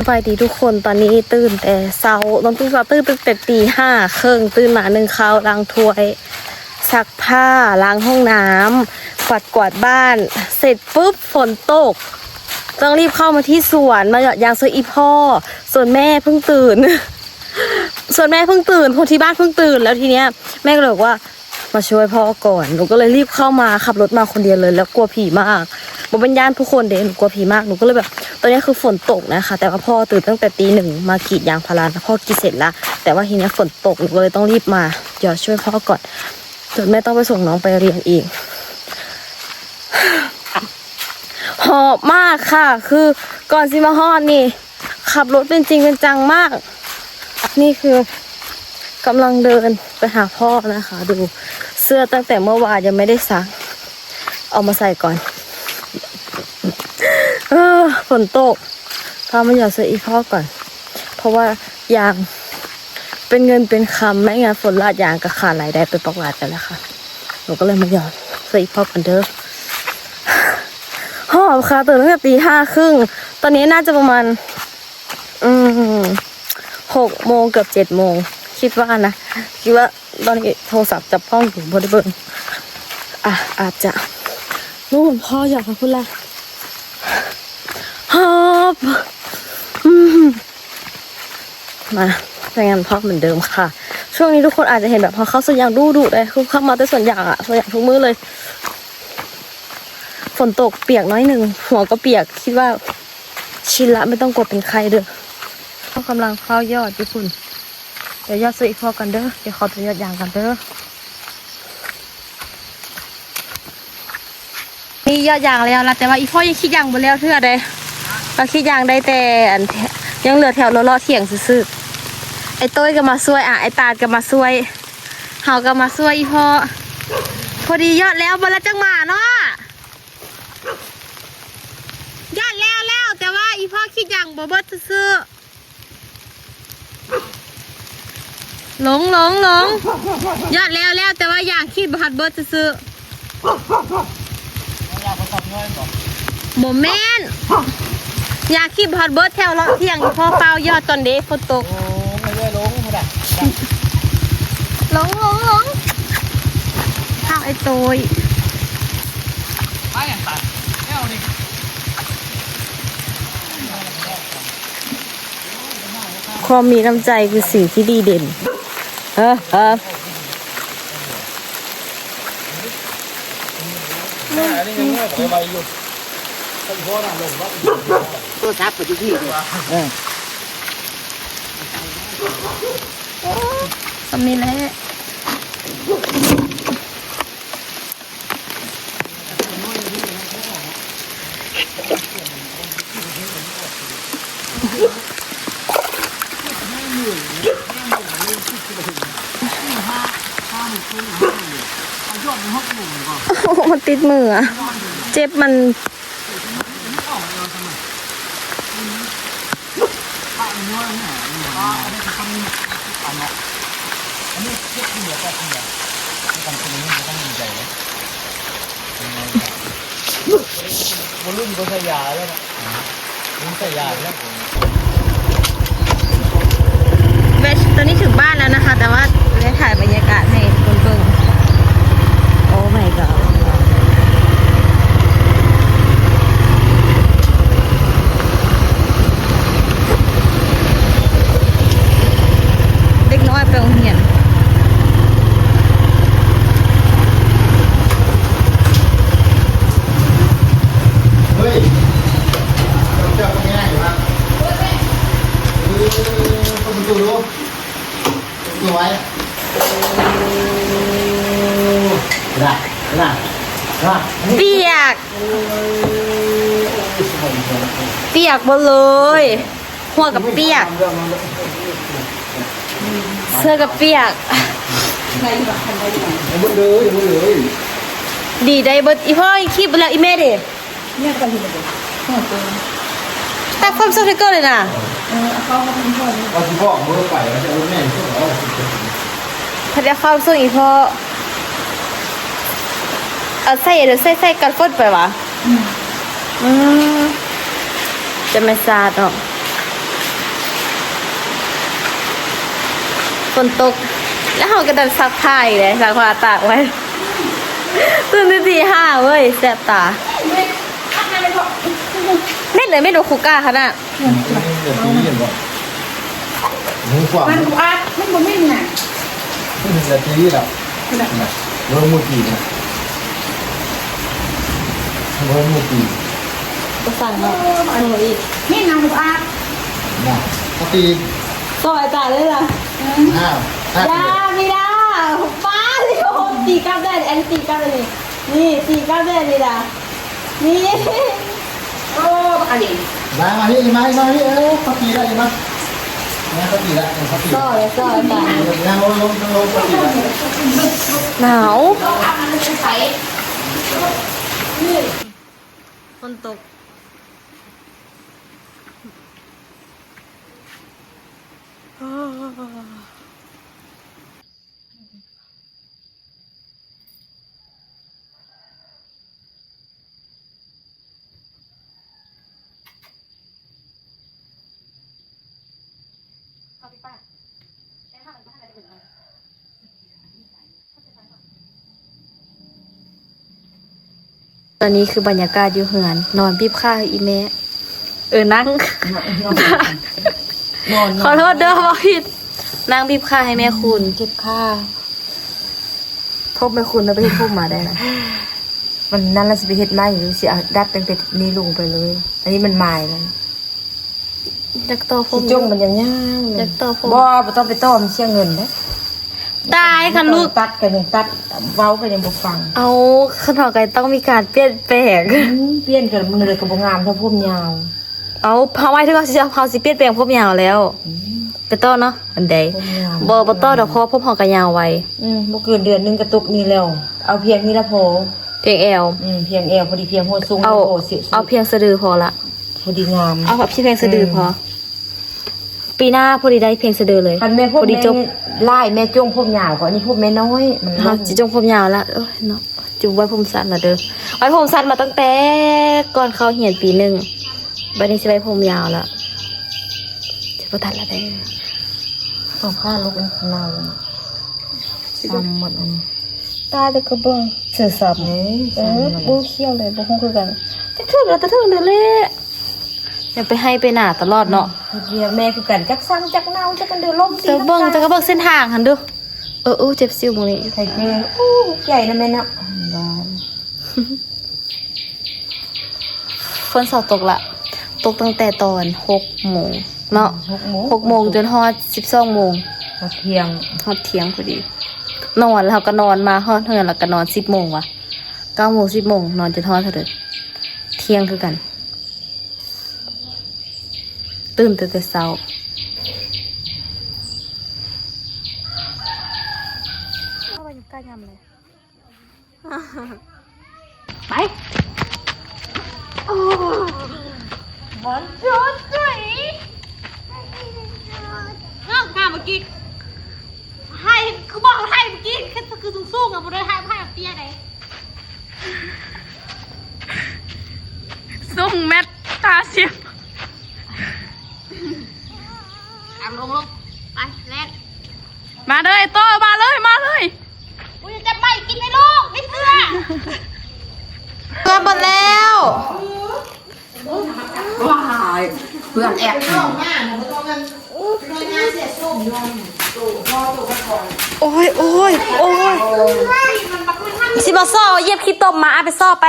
ສະບາຍດີທຸກຄົນ ຕອນນີ້ຕື່ນແຕ່ເຊົ້າ ຕ້ອງຕື່ນ ຕື່ນຕັ້ງແຕ່ຕີຫ້າເຄິ່ງ ຕື່ນມາໜຶ່ງເຂົ້າ ລ້າງຖ້ວຍ ຊັກຜ້າ ລ້າງຫ້ອງນ້ຳ ກວາດ ກວາດບ້ານ ເສັດປຶບຝົນຕົກ ຕ້ອງຣີບເຂົ້າມາທີ່ສວນ ມາຢາກຊ່ວຍອີ່ພໍ່ ສ່ວນແມ່ເພິ່ງຕື່ນ ສ່ວນແມ່ເພິ່ງຕື່ນ ຄົນທີ່ບ້ານເພິ່ງຕື່ນ ແລ້ວທີເນີ້ຍແມ່ກໍເລີຍບອກວ່າ ມາຊ່ວຍພໍ່ກ່ອນ ໜູກໍເລີຍຣີບເຂົ້າມາ ຂັບລົດມາຄົນດຽວເລີຍ ແລ້ວກົວຜີມາກ ບໍ່ແມ່ນຢ້ານຜູ້ຄົນເດ້ ໜູກົວຜີມາກ ໜູກໍເລີຍແບບ ຕອນນີ້ຄືຝົນຕົກນະຄະ ແຕ່ວ່າພໍ່ຕື່ນຕັ້ງແຕ່ຕີໜຶ່ງ ມາກຣີດຢາງພາລາ ແລ້ວພໍ່ກຣີດເສັດລະ ແຕ່ວ່າທີເນີ້ຍຝົນຕົກ ໜູກໍເລີຍຕ້ອງຣີບມາ ຢາກຊ່ວຍພໍ່ກ່ອນ ຈົນແມ່ຕ້ອງໄປສົ່ງນ້ອງໄປຮຽນອີກ ຫອບມາກຄ່ະ ຄືກ່ອນຊິມາຮອດນີ້ ຂັບລົດເປັນຈິງເປັນຈັງມາກ ນີ້ຄືກຳລັງເດີນໄປຫາພໍ່ນະຄະ ດູ ເສື້ອຕັ້ງແຕ່ເມື່ອວານຍັງບໍ່ໄດ້ຊັກ ເອົາມາໃສ່ກ່ອນ ເອີ ຝົນຕົກ ພາມາຢາກຊ່ວຍອີ່ພໍ່ກ່ອນ ເພາະວ່າຢາງເປັນເງິນເປັນຄຳ ໄມ້ງານຝົນລາດຢາງກໍຂາດລາຍໄດ້ໄປປອກລາດກັນແລ້ວຄ່ະ ໜູກໍເລີຍມາຢາກຊ່ວຍອີ່ພໍ່ກ່ອນເດີ ຫອບຄ່ະ ຕື່ນຕັ້ງແຕ່ຕີຫ້າເຄິ່ງ ຕອນນີ້ໜ້າຈະປະມານ ອືມ ຫົກໂມງ ເກືອບເຈັດໂມງ ຄິດວ່ານະ ຄິດວ່າຕອນນີ້ໂທລະສັບຈັບກ້ອງຢູ່ ບໍ່ໄດ້ເບິ່ງ ອາ ອາດຈະ ໂອ້ ພໍ່ຢາກໄປພຸ້ນລະ ຫອບ ອືມ ມາ ໃຊ້ງານພໍ່ເໝືອນເດີມຄ່ະ ຊ່ວງນີ້ທຸກຄົນອາດຈະເຫັນແບບ ເຮົາເຂົ້າສວນຢາງດຸໆເດ້ ຄືເຂົ້າມາແຕ່ສວນຢາງອະ ສວນຢາງທຸກມື້ເລີຍ ຝົນຕົກປຽກໜ້ອຍໜຶ່ງ ຫົວກໍປຽກ ຄິດວ່າຊິນລະ ໄມ່ຕ້ອງກົວເປັນໄຂ້ເດີ ພໍ່ກຳລັງເຝົ້າຢອດຢູ່ພຸ້ນ ດຽວຢອດຊ່ວຍອີ່ພໍ່ກ່ອນເດີ ດຽວຂໍໄປຢອດຢາງກ່ອນເດີ ນີ້ຢອດຢາງແລ້ວລະ ແຕ່ວ່າອີ່ພໍ່ຍັງກຣີດຢາງບໍ່ແລ້ວເທື່ອເດ້ ລາວກຣີດຢາງໄດ້ແຕ່ອັນ ຍັງເຫຼືອແຖວເລາະໆຖຽງຊື່ໆ ໄອ້ໂຕ້ຍກໍມາຊ່ວຍ ອາ ໄອ້ຕາດກໍມາຊ່ວຍ ເຮົາກໍມາຊ່ວຍອີ່ພໍ່ ພໍດີຢອດແລ້ວ ບໍ່ລະຈັ່ງມາເນາະ ຢອດແລ້ວແລ້ວ ແຕ່ວ່າອີ່ພໍ່ກຣີດຢາງບໍ່ເບິດຊື່ໆ ຫຼົງ ຫຼົງ ຫຼົງ ຢອດແລ້ວແລ້ວ ແຕ່ວ່າຢາງກຣີດບໍ່ທັນເບິດຊື່ໆ ບໍ່ແມ່ນ ຢາງກຣີດບໍ່ທັນເບິດ ແຖວເລາະຖຽງ ພໍ່ຟ້າວຢອດກ່ອນເດ້ ຝົນຕົກ ໂອ້ ເລື້ອຍໆ ຫຼົງພຸ້ນນະ ຫຼົງ ຫຼົງ ຫຼົງ ອ້າວ ໄອ້ໂຕ້ຍ ໄປຫຍັງຕັນແລ້ວນີ້ ຄວາມມີນ້ຳໃຈຄືສິ່ງທີ່ດີເດັ່ນ ເອີ ເອີ ໂທລະສັບໄປຢູ່ພີ້ ເອີ ສ່ຳນີ້ແຫຼະ. ໂອ້ ມັນຕິດມືອະ ເຈັບມັນ. ບໍ່ລຸ້ນບໍ່ໃສ່ຢາແລ້ວນະ ລຸ້ນໃສ່ຢາແລ້ວ. ແວະ ຕອນນີ້ເຖິງບ້ານແລ້ວນະຄະ ແຕ່ວ່າແວະຖ່າຍບັນຍາກາດໃຫ້ທຸກຄົນເບິ່ງ. Oh my god. ເດັກນ້ອຍໄປໂຮງຮຽນ. ເຮີ້ຍ ເຈົ້າເຈົ້າກໍງ່າຍຢູ່ນະ. ເອີ ເປີດປະຕູດູ ສວຍ. ໂອ້ ລະ ລະ ລະ ປຽກ ໂອ້ຍ ປຽກໝົດເລີຍ. ຫົວກໍປຽກ ເສື້ອກໍປຽກ ໄດ້ເບິດເລີຍ ໄດ້ເບິດເລີຍ. ດີໄດ້ເບິດ ອີ່ພໍ່ຄີບໄປແລ້ວ ອີ່ແມ່ເດ? ແມ່ໄປເຮັດແລ້ວບໍ່? ຕັດຄວາມສຸກໃຫ້ເກີດເລີຍນະ. ເອີ ເອົາເຂົ້າມາເປັນພໍ່ນີ້ ວ່າຊິບອກເບີໄປ ວ່າຈະເອົາແມ່ນເພິ່ນເອົາ. ຄັນໄດ້ຄວາມສຸກອີ່ພໍ່ ເອົາໃສ່ ໃສ່ ໃສ່ກັນຝົນໄປຫວາ? ອືມ ອືມ ຈະແມ່ນສາດເນາະ. ຝົນຕົກ ແລ້ວເຮົາກໍໄດ້ຊັກຜ້າອີກແຫຼະ ຊັກຜ້າຕາກໄວ້ ຕື່ນແຕ່ຕີຫ້າເວີຍ ແສບຕາ ເມັດເລີຍ ເມັດໂອຄູກາຂະໜາດ ມັນບໍ່ອາບ ມັນບໍ່ເໝັນນະ ມັນລະຕີລະ ເບິ່ງໝູຕີນະ ເບິ່ງໝູຕີນ ບໍ່ສັ່ງເນາະ ເອີ ເອົາອີກ ມີນ້ຳອາບ ນະ ເຂົາຕີ ຊອຍຕາຍເລີຍລະ ອືມ ອ້າວ ຍາ ມີດາ ປ້າ ໂອ້ ຕີກັບແດ່ ອັນນີ້ຕີກັບແດ່ນີ້ ນີ້ຕີກັບແດ່ນີ້ດາ ນີ້ ໂອ້ ບັກອັນນີ້ ມາ ມານີ້ ມາ ມານີ້ ເອີ ເຂົາຕີລະ ມາ ມາ ເຂົາຕີລະ ເອີ ເຂົາຕີ ຊອຍ ຊອຍຕາຍ ນັ່ງລົງ ນັ່ງລົງ ເຂົາຕີລະ ໜາວ ຝົນຕົກ. ຕອນນີ້ຄືບັນຍາກາດຢູ່ເຮືອນ ນອນບີບຂາໃຫ້ອີ່ແມ່ ເອີ ນັ່ງ ນອນ ນອນ ຂໍໂທດເດີ ເວົ້າຜິດ ນັ່ງບີບຂາໃຫ້ແມ່ຄຸນ ເຈັບຂາ ພົບແມ່ຄຸນນະ ໄປເຮັດຜົມມາໄດ້ນະ ມັນນັ້ນລະ ຊິໄປເຮັດໃໝ່ຢູ່ ຊິດັດຕັ້ງແຕ່ນີ້ລົງໄປເລີຍ ອັນນີ້ມັນມາຍແລ້ວ. ຢາກຕໍ່ຜົມ ຊິຈົ່ງມັນຍາວໆ ຢາກຕໍ່ຜົມ ບໍ່ ບໍ່ຕ້ອງໄປຕໍ່ ມັນເສຍເງິນເດ້ ຕາຍ ຄັນລູກຕັດກໍຍັງຕັດ ເວົ້າກໍຍັງບໍ່ຟັງ ເອົາ ຄັນເຮົາກໍຕ້ອງມີການປ່ຽນແປງ ອືມ ປ່ຽນກໍມື້ໃດກໍບໍ່ງາມເທົ່າຜົມຍາວ ເອົາ ເຮົາໝາຍເຖິງວ່າຊິ ເຮົາຊິປ່ຽນແປງຜົມຍາວແລ້ວ ອືມ ໄປຕໍ່ເນາະ ອັນໃດ ບໍ່ ບໍ່ຕໍ່ດອກ ເພາະວ່າຜົມເຮົາກໍຍາວໄວ ອືມ ບໍ່ເກີນເດືອນໜຶ່ງກໍຕົກນີ້ແລ້ວ ເອົາພຽງນີ້ລະພໍ ພຽງແອວ ອືມ ພຽງແອວ ພໍດີພຽງຫົວສູງ ເອົາ ພໍ ເອົາພຽງສະດືພໍລະ ພໍດີງາມ ເອົາພຽງສະດື ອືມ ພໍ ປີໜ້າພໍດີໄດ້ພຽງສະດືເລີຍ ຄັນແມ່ຜົມ ພໍດີຈົບ ຫຼາຍແມ່ຈົ່ງຜົມຍາວ ອັນນີ້ຜົມແມ່ນ້ອຍ ມັນ ເຮົາຊິຈົ່ງຜົມຍາວລະ ໂອ້ຍເນາະ ຈຸໄວ້ຜົມສັ້ນລະເດີ ໄວ້ຜົມສັ້ນມາຕັ້ງແຕ່ກ່ອນເຂົ້າຮຽນປີໜຶ່ງ ບັດນີ້ຊິໄວ້ຜົມຍາວລະ ຊິບໍ່ຕັດລະເດີ ເອົາຜ້າລຸກອັນເນົ່າ ຊ້ຳໝົດອັນນີ້ ຕາຍແຕ່ກະເບິ່ງ ເສືອຊ້ຳ ເອີ ຊ້ຳໝົດ ບໍ່ຂຽວເລີຍ ບໍ່ຮູ້ຄືກັນ ຈັກເທື່ອກະເທື່ອເດີແຫຼະ ຢ່າໄປໄຮ່ໄປນາຕະຫຼອດເນາະ ອືມ ເຮັດວຽກແມ່ຄືກັນ ຈັກຊ້ຳຈັກເນົ່າ ຈັກອັນເດີ ລົມຕີ ເຈົ້າເບິ່ງ ເຈົ້າກໍເບິ່ງເສັ້ນທາງຫັ້ນດູ ເອີ ໂອ້ ເຈັບຊິວມື້ນີ້ ໃຜເຈີ ໂອ້ ໃຫຍ່ນະແມ່ເນາະ ບ້ານ. ຝົນເຊົາຕົກລະ ຕົກຕັ້ງແຕ່ຕອນຫົກໂມງເນາະ ຫົກໂມງ ຫົກໂມງຈົນຮອດສິບສອງໂມງ ຮອດທ່ຽງ ຮອດທ່ຽງພໍດີ ນອນ ເຮົາກໍນອນ ມາຮອດເຮືອນແລ້ວກໍນອນສິບໂມງຫວາ ເກົ້າໂມງ ສິບໂມງ ນອນຈົນຮອດເທົ່າໃດ ທ່ຽງຄືກັນ ຕື່ນແຕ່ແຕ່ເຊົ້າ. ໄປ ໂອ້ ວັນທູທຣີ ເອີ ຖາມເມື່ອກີ້ ໄຮ່ ຄືບອກໄຮ່ເມື່ອກີ້ ຄື ຄືສູງໆ ອະ ບໍ່ໄດ້ໄຮ່ ໄຮ່ເປັນໃດ ສູງແມັດຫ້າສິບ ອ່ະ ລົງ ລົງ ໄປ ແລ່ນ ມາເດີ ໂຕ ມາເລີຍ ມາເລີຍ ກູຈະຈັບໄປກິນໃຫ້ລູກ ໃຫ້ເສື້ອ ເພື່ອນເບິດແລ້ວ ວ້າຍ ເພື່ອນແອບ ໂອ້ຍ ໂອ້ຍ ໂອ້ຍ ຊິມາຊໍ ຢຽບຂີ້ຕົມມາ ອາ ໄປຊໍໄປ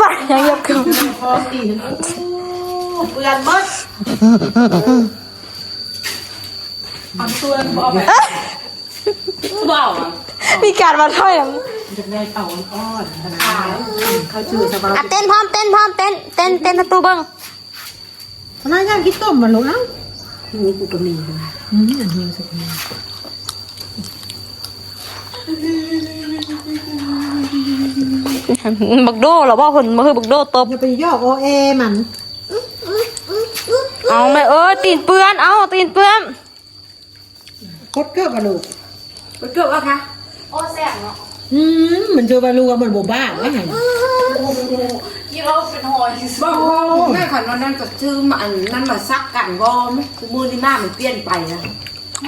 ບໍ່ ຍັງຢາກເກີນ ເປື້ອນເບິດ ເອົາຕົວບໍ່ເອົາໄປ ບໍ່ເອົາ ມີການວ່າຖອຍຫຼັງ ຢາກໄດ້ເຕົາອ່ອນໆ ເຂົາຈື່ສະບາຍ ອ່ະ ເຕັ້ນພ້ອມ ເຕັ້ນພ້ອມ ເຕັ້ນ ເຕັ້ນ ເຕັ້ນໃຫ້ຕູ້ເບິ່ງ. ພະນັກງານກິນຕົ້ມມາລູກ ເອົ້າ ຫິວກູກໍມີ ອືມ ຫິວສຸດນີ້ ບັກໂດລະບໍ່ ເພິ່ນມາຄືບັກໂດຕົບ ຢ່າໄປຢອກອໍແອມັນ ເອົາແມ່ເອີຍ ຕີນເປື້ອນ ເອົາ ຕີນເປື້ອນ. ກົດເກີບບໍ່ລູກ ກົດເກີບບໍ່ຄະ ໂອ້ ແຊບເນາະ ອືມ ມັນເຈີວ່າລູກວ່າມັນບໍ່ບ້ານວ່າຫັ້ນ ໂອ້ໂຫ ທີ່ເວົ້າເປັນຫອຍຊື່ໆ. ບໍ່ ແມ່ນຄັນວ່ານັ້ນກໍຊື້ມາ ອັນນັ້ນມາສັກກັນບໍ່ ຄືມື້ນີ້ມາມັນປ່ຽນໄປນະ.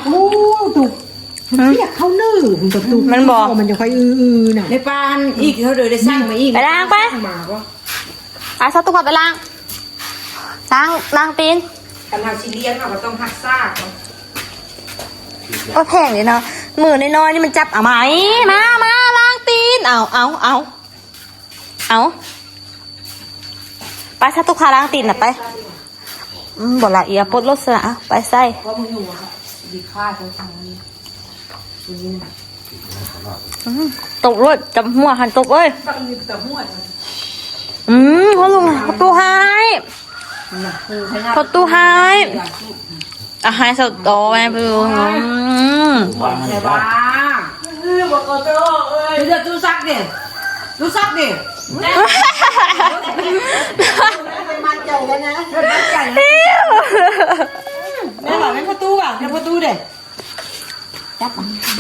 ໂອ້ ຕຸ ຮະ? ມັນປຽກເຂົ້າເນີມັນກໍຕຸ ມັນບໍ່ ມັນຈະຄ່ອຍອື້ໆນະ. ໃນປ່ານອີກ ເຮົາເລີຍໄດ້ສັ່ງມາອີກ. ໄປລ້າງໄປ ມາບໍ່? ໄປ ສາວຕຸກ ໄປລ້າງ ລ້າງ ລ້າງຕີນ. ຄັນເຮົາຊິລ້ຽງ ເຮົາກໍຕ້ອງຮັກສາກ່ອນ. ໂອ້ ແພງເດ້ເນາະ ມືນ້ອຍໆນີ້ມັນຈັບເອົາ ມາ ມາ ມາລ້າງຕີນ. ເອົາ ເອົາ ເອົາ ເອົາ ໄປ ສາວຕຸກ ພາລ້າງຕີນນະ ໄປ. ອືມ ບໍ່ລະອຽດ ປົດໂລດຊະນະ ໄປໃສ່. ອືມ ຕົບໂລດ ຈັບຫົວຫັ້ນຕົບເອີຍ. ອືມ ພໍ່ລຸງ ປະຕູຮ້າຍ ປະຕູຮ້າຍ. ອາ ໃຫ້ສະຕໍແມ່ ອືມ ແຕ່ວ່າ ເອີ ບໍ່ກໍຕະອອກເອີຍ. ເດີ ຕູ້ຊັກເດ ຕູ້ຊັກເດ ໄປໝັ້ນໃຈແລ້ວນະ ໝັ້ນໃຈແລ້ວ. ແມ່ນບໍ່ ແມ່ນປະຕູຫວາ ແມ່ນປະຕູເດ.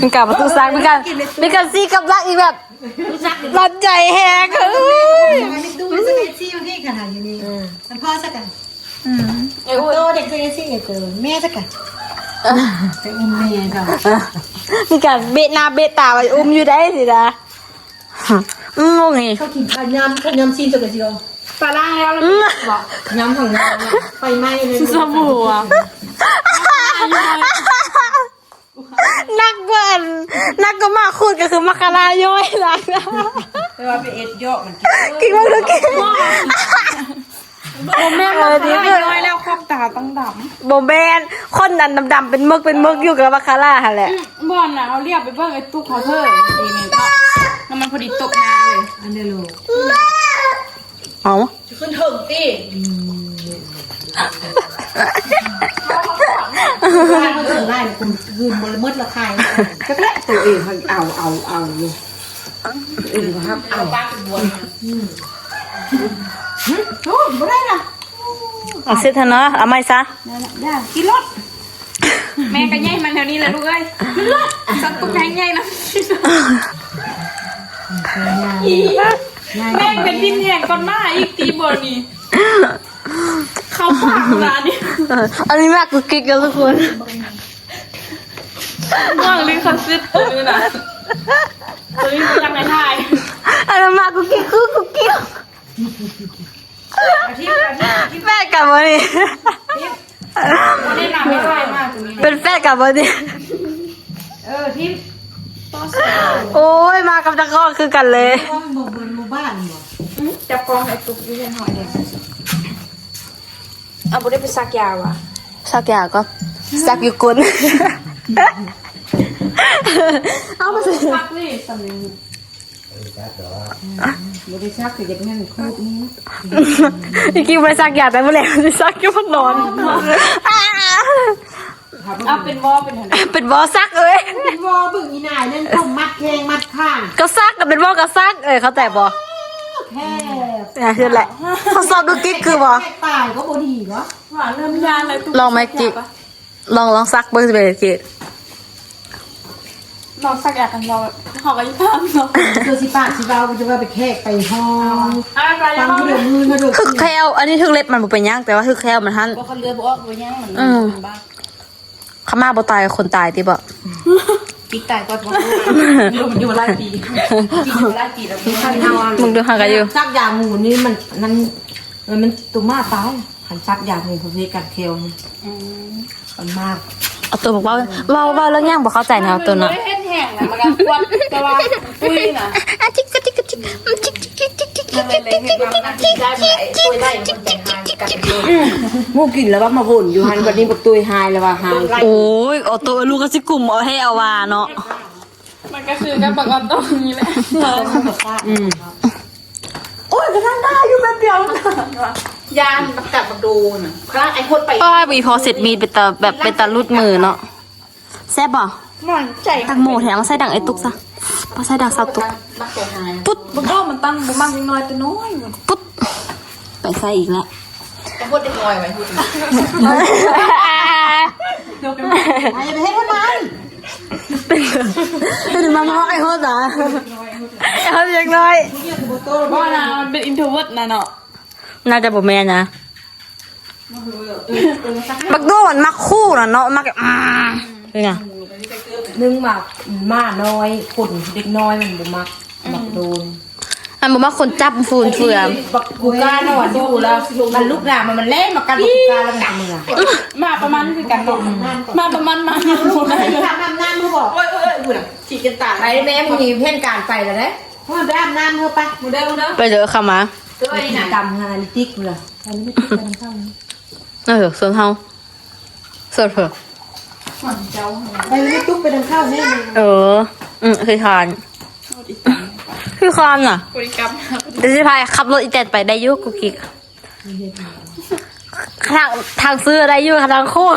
ມັນກະປະຕູຊັກ ມີການ ມີການຊີ້ກັບຫຼັງອີກແບບ ໝັ້ນໃຈແຮງ. ເອີຍ ອືມ ເອີ ໂຕເດັກຊິເອຊີ ເອີ ແມ່ຊະກະ ໄປອຸ້ມແມ່ເຈົ້າ. ມີການເບະໜ້າເບະຕາໄວ້ອຸ້ມຢູ່ໄດ໋ຊິນະ. ອືມ ງົງອີກ. ເຂົາກິນຂະຍຳ ຂະຍຳຊີ້ນເຈົ້າກະຊິເອົາ ປາລ້າງແລ້ວ ອືມ ບໍ່ ຍຳຂອງຍຳ ໄຟໄໝ້ເລີຍ ສະບູ່ອະ. ໜັກກວ່າອັນ ໜັກກວ່າໝາຂູດ ກໍຄືໝາຄາລາຍ້ອຍນະ. ແຕ່ວ່າໄປເອັດເຍາະມັນກິນ ກິນເບິ່ງດູກິນ. ບໍ່ແມ່ນ ເອີ ນີ້ຄືຍ້ອຍແລ້ວຂອບຕາຕ້ອງດຳ. ບໍ່ແມ່ນ ຄົນອັນດຳໆ ເປັນເມິກ ເປັນເມິກຢູ່ກັບໝາຄາລາຫັ້ນແຫຼະ. ອືມ ບ່ອນນະ ເຮົາລຽບໄປເບິ່ງໄອ້ຕຸກເຮົາເທີ ອີນີ້ເນາະ ແລ້ວມັນພໍດີຕົບໜ້າເລີຍ. ອັນນີ້ລູກ ເອົາ ຂຶ້ນເຖິງຕິ ອືມ ຂຶ້ນເຖິງຫຼາຍ ຄືບໍ່ໝົດລະຂາຍ. ຈັກແຫຼະ ໂຕເອງຫັ້ນເອົາ ເອົາ ເອົາຢູ່ ເອີ ຮັບເອົາ. ອືມ ໂອ້ ບໍ່ໄດ້ນະ ເອົາເສັດຫັ້ນເນາະ ເອົາໃໝ່ຊະ. ຢ່າ ກິນໂລດ. ແມ່ກໍໃຫຍ່ມັນແຖວນີ້ແຫຼະລູກເອີຍ ມັນໂລດ ສັດຕຸກແຮງໃຫຍ່ນະ. ອີ ແມ່ເປັນພິນແຮງກ່ອນໝາອີກຕິບໍ່ນີ້ ເຂົ້າປາກລະນີ້. ອັນນີ້ມາກຸກກິກເດີທຸກຄົນ ຫວັງລິຂະສິດຕົວນີ້ນະ ຕົວນີ້ບໍ່ຢາກໃຫ້ຖ່າຍ. ອັນນັ້ນມາກຸກກິກ ກຸກກິກ ອາທິດ ອາທິດ ອາທິດ ແຟດກັນບໍ່ນີ້? ບໍ່ໄດ້ນຳໄດ້ຫຼາຍມາກຕົວນີ້ນະ ເປັນແຟດກັນບໍ່ນີ້? ເອີ ທິມ ໂອ້ຍ ມາກັບຕາກ້ອງຄືກັນເລີຍ. ວ່າມັນບໍ່ເບິ່ງໝູ່ບ້ານບໍ່? ອື ຈັບກ້ອງໃຫ້ຕຸກຢູ່ເຮືອນເຮົາເດ້. ເອົາ ບໍ່ໄດ້ໄປສັກຢາຫວາ? ສັກຢາກໍສັກຢູ່ກົ້ນ. ເອົາ ມາໃສ່ ສັກນີ້ ສັກນີ້. ບໍ່ໄດ້ສັກ ກໍຢາກແມ່ນຂູດນີ້. ອີ່ກີ້ບໍ່ໄດ້ສັກຢາ ແຕ່ມື້ແລງຊິສັກຢູ່ພັກນອນ. ເອົາ ເປັນວໍ ເປັນຫຍັງ? ເປັນວໍສັກເອີຍ ເປັນວໍ. ເບິ່ງອີ່ນາຍນັ້ນ ຜົມມັດແຂ້ງມັດຂາ ກໍສັກ ກໍເປັນວໍກໍສັກເອີຍ ເຂົ້າໃຈບໍ່? ແທ້ ຫັ້ນແຫຼະ ທົດສອບດູກິກຄືບໍ່? ຕາຍກໍບໍ່ດີບໍ່? ວ່າເລີ່ມຢ້ານແລ້ວ ລອງໄໝ ກິກ ລອງ ລອງສັກເບິ່ງຊິເປັນຈັ່ງໃດ. ລອງສັກຢາກັນ ເຮົາ ເຮົາກໍຢູ່ຕາມເນາະ ຄືຊິປາກຊິເວົ້າ ຈະວ່າໄປແຂກໄປຫ້ອງ ອ່າ ຟັງຜູ້ດຽວ ມື້ມາດູ ຖືກແຂ້ວ ອັນນີ້ຖືກເລັບມັນບໍ່ເປັນຫຍັງ ແຕ່ວ່າຖືກແຂ້ວມັນຫັ້ນ ບໍ່ຄັນເລືອດບໍ່ອອກບໍ່ຫຍັງ ມັນ ອືມ ຄັນໝາບໍ່ຕາຍກໍຄົນຕາຍຕິບໍ? ກິກຕາຍກ່ອນບໍ່? ຢູ່ ຢູ່ມາຫຼາຍປີ ກິກຢູ່ມາຫຼາຍປີແລ້ວ ມຶງດູຫາກັນຢູ່ ສັກຢາໝູນີ້ມັນ ມັນ ມັນຕົວໝາຕາຍ ຄັນສັກຢາໝູເຂົາຊິເຮັດກັນແຂ້ວ. ອືມ ມັນມາກ ເອົາຕົວບອກເວົ້າ ເວົ້າ ເວົ້າເລື່ອງຫຍັງບໍ່ເຂົ້າໃຈແນວຕົວນະ ເຮັດແຮງນະ ມັນກໍຄວນ ແຕ່ວ່າປຸ້ຍນະ ອາຈິກ ອາຈິກ ອາຈິກ ອືມ ໝູກິນແລ້ວວ່າມາວົນຢູ່ຫັ້ນ ບັດນີ້ບັກຕຸ້ຍຫາຍແລ້ວວ່າຫາຍ. ໂອ້ຍ ອອໂຕ້ ລູກກໍຊິກຸ້ມເອົາແທ້ເອົາວ່າເນາະ. ມັນກໍຄືກັບບັກອອໂຕ້ນີ້ແຫຼະ. ອືມ ໂອ້ຍ ກໍທັງໄດ້ຢູ່ແປັບດຽວ ຢ້ານບັກກັດບັກໂດນນະ ພະໄອ້ໂຄດໄປ ປ້າ ມີພໍເຊັດມີດ ເປັນຕາ ແບບເປັນຕາຫຼຸດມືເນາະ. ແຊບບໍ່? ໝວນໃຈ ຕັກໝູແຖມ ໃສ່ດັງໄອ້ຕຸກຊະ ບໍ່ໃສ່ດັງສາວຕຸກ. ປຸດ ບັກໂດມັນຕັ້ງ ບໍ່ມັກເດັກນ້ອຍແຕ່ນ້ອຍ ປຸດ ໄປໃສ່ອີກແລ້ວ. ຈະໂພດເດັກນ້ອຍໄວ້ພຸ້ນ ຢ່າໄປເຮັດໃຫ້ມັນ ເປັນ ເປັນມາມາໄອ້ໂຫດຫວາ? ເຮົາເດັກນ້ອຍ ບໍ່ນະ ມັນເປັນ introvert ນະເນາະ ໜ້າຈະບໍ່ແມ່ນນະ ບັກໂດມັນມັກຂູ່ນະເນາະ ມັກ ອືມ ເປັນຫຍັງ? ໜຶ່ງ ໝາ ໝານ້ອຍ ຄົນເດັກນ້ອຍມັນບໍ່ມັກ ບັກໂດນ ມັນບໍ່ມັກຄົນຈັບຟຸ່ນເຟືອ ບັກກູການອນຢູ່ແລ້ວ ມັນລຸກໜ້າມາ ມັນແລ່ນມາກັດບັກກູກາ ແລ້ວມັນກໍເມືອ ໝາປະມານຄືກັນເນາະ ໝາປະມານ ໝາ ອາບນ້ຳມື້ບໍ? ໂອ້ຍໆ ພຸ້ນນະ ຂີ້ກັນຕາຍ ໄປແມ່ ມື້ນີ້ແຜນການໄປແລ້ວເດ້ ໂອ້ຍ ໄປອາບນ້ຳເດີ້ ໄປ ມື້ເດີ ມື້ເດີ ໄປເດີ ເຂົ້າມາ ເອີ ນີ້ນະ ກຳຫາລິຕິກພຸ້ນລະ ເອີ ສ່ວນເຮົາ ສ່ວນເພິ່ນ ໄປ ໄປຕຸກໄປນຳເຂົາແມ່ ເອີ ອືມ ຄືຄານ ຄືຄານນະ ບໍລິກຳ ດຽວຊິພາຂັບລົດອີແຕນໄປໄດ້ຢູ່ ກຸກກິກ ທາງ ທາງຊື່ໄດ້ຢູ່ ທາງໂຄ້ງ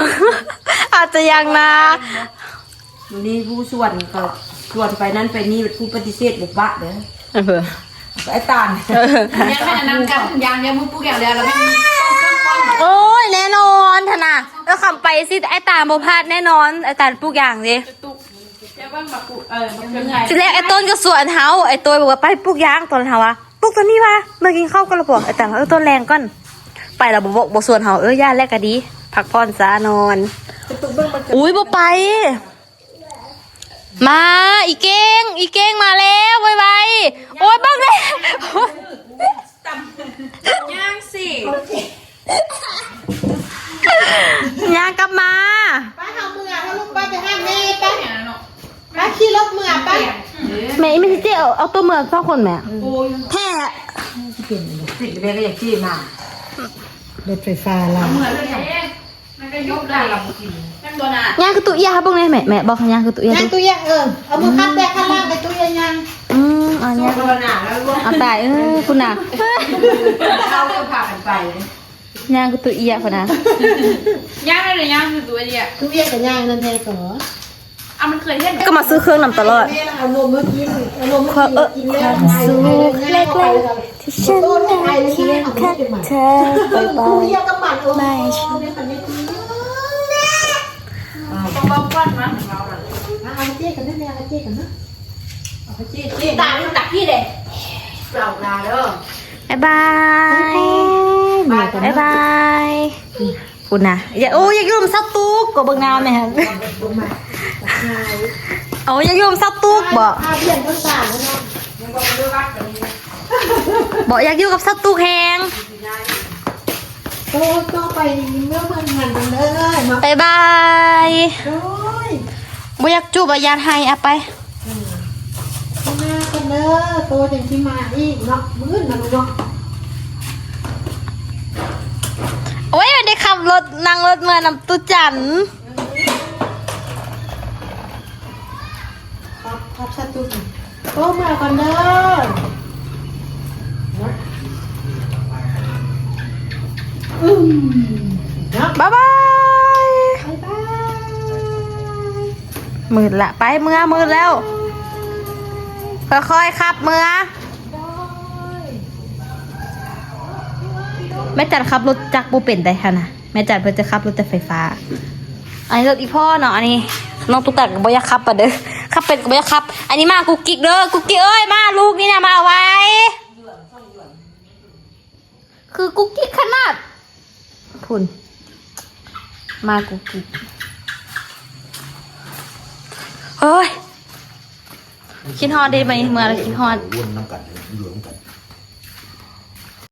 ອາດຈະຍັງນະ ມື້ນີ້ຜູ້ຊວນເຂົາ ຊວນໄປນັ້ນໄປນີ້ ຜູ້ປະຕິເສດບໍ່ປະເດີ້ ເອີ ໄອ້ຕານ ເອີ ຍັງໃຫ້ອັນນັ້ນກັນ ຢາງ ຢາງມືປູກຢ່າງດຽວ ແລ້ວແມ່ນ ໂອ້ຍ ແນ່ນອນຫັ້ນນະ ເອີ ຄຳໄປຊິ ໄອ້ຕານບໍ່ພາດແນ່ນອນ ໄອ້ຕານປູກຢາງເດ້ ຈະຕຸກ ຈະເບິ່ງມາປູກ ເອີ ມາເຄື່ອນໄຫວ ທີແລກໄອ້ຕົ້ນກໍຊວນເຮົາ ໄອ້ໂຕ້ຍບອກວ່າ ໄປປູກຢາງ ຕອນເຮົາວ່າ ປຸກຕອນນີ້ວ່າ ມາກິນເຂົ້າກ່ອນລະບໍ່? ອາຈານວ່າ ເອີ ຕອນແລງກ່ອນ ໄປລະບໍ່ບອກ ບໍ່ຊວນເຮົາ ເອີ ຢ້ານແລ້ວກະດີ ພັກຜ່ອນຊະ ນອນ ອຸ້ຍ ບໍ່ໄປ ມາ ອີເກັ່ງ ອີເກັ່ງມາແລ້ວ ໄວໆ ໂອ້ຍ ເບິ່ງແດ່ ຍ່າງຊິ ຍ່າງກັບມາ ໄປ ເຮົາເມືອ ເຮົາລຸກໄປ ໄປຫາແມ່ໄປ ໄປຂີ່ລົດເມືອໄປ ແມ່ ອີແມ່ຊິເຈ້ ເອົາ ເອົາໂຕເມືອສອງຄົນແມ່ ໂອ້ຍ ແທ້ ຊິເປັນ ຊິແມ່ກໍຢາກຂີ່ມາ ລົດໄຟຟ້າລາວ ເມືອເລີຍ ມັນກໍຍົກໄດ້ ແມ່ນບໍ່ນະ ຍ່າງຄືຕູ້ເອຍ ເຮົາເບິ່ງແດ່ແມ່ ແມ່ ບອກຍ່າງຄືຕູ້ເອຍ ຍ່າງຕູ້ເອຍ ເອີ ເອົາມືຂັບແຕ່ຂ້າງຫຼັງ ໄປຕູ້ເອຍຍ່າງ ອືມ ເອົາຍ່າງ ເອົາຕາຍ ເອີ ພຸ້ນນະ ເຮົາກໍພາກັນໄປ ຍ່າງຄືຕູ້ເອຍພຸ້ນນະ ຍ່າງໄດ້ ຍ່າງຄືຕູ້ເອຍ ຕູ້ເອຍກໍຍ່າງນັ້ນແທ້ກໍ ເອົາ ມັນເຄີຍເຫັນ ກໍມາຊື້ເຄື່ອງນຳຕະຫຼອດ ເອົານົມໃຫ້ກິນ ເອົານົມໃຫ້ກິນ ເອີ ຄວາມສຸກເລັກໆ ທີ່ ພຸ້ນນະ ຢ່າ ໂອ້ຍ ຢາກຢູ່ນຳສາວຕຸກ ກໍເບິ່ງໜ້າແມ່ຫັ້ນ ໂອ້ຍ ຢາກຢູ່ນຳສາວຕຸກບໍ? ບໍ່ ຢາກຢູ່ກັບສາວຕຸກແຮງ ໂຕຕໍ່ໄປນີ້ເມືອເມືອງຫັ້ນເດີ ບາຍບາຍ ໂອ້ຍ ບໍ່ຢາກຈູບ ອາ ຢ້ານໄຫ້ ອາ ໄປ ອືມ ມາກັນເດີ ໂຕຈັ່ງຊິມາອີກເນາະ ມື້ອື່ນນະລູກເນາະ ໂອ້ຍ ໄດ້ຂັບລົດ ນັ່ງລົດເມືອນຳຕູ້ຈັນ ຄັບ ຄັບສະຕຸກ ໂຕເມືອກ່ອນເດີ ອືມ ບາຍບາຍ ບາຍບາຍ ມືດລະ ໄປເມືອ ມືດແລ້ວ ຄ່ອຍໆ ຂັບເມືອ ໂດຍ ແມ່ຈັນຂັບລົດຈັກບໍ່ເປັນໃດຫັ້ນນະ ແມ່ຈັນເພິ່ນຈະຂັບລົດແຕ່ໄຟຟ້າ ອັນນີ້ລົດອີ່ພໍ່ເນາະ ອັນນີ້ນ້ອງຕຸກຕາກໍບໍ່ຢາກຂັບປານໃດ ຂັບເປັນກໍບໍ່ຢາກຂັບ ອັນນີ້ໝາກຸກກິກເດີ ກຸກກິກເອີຍ ມາ ລູກນີ້ນະ ມາໄວ ຄືກຸກກິກຂະໜາດ ພຸ້ນ ໝາກຸກກິກ ໂອ້ຍ ຄິດຮອດເດ້ ໄປເມືອແລ້ວຄິດຮອດ ຢູ່ນຳກັນ ຢູ່ນຳກັນ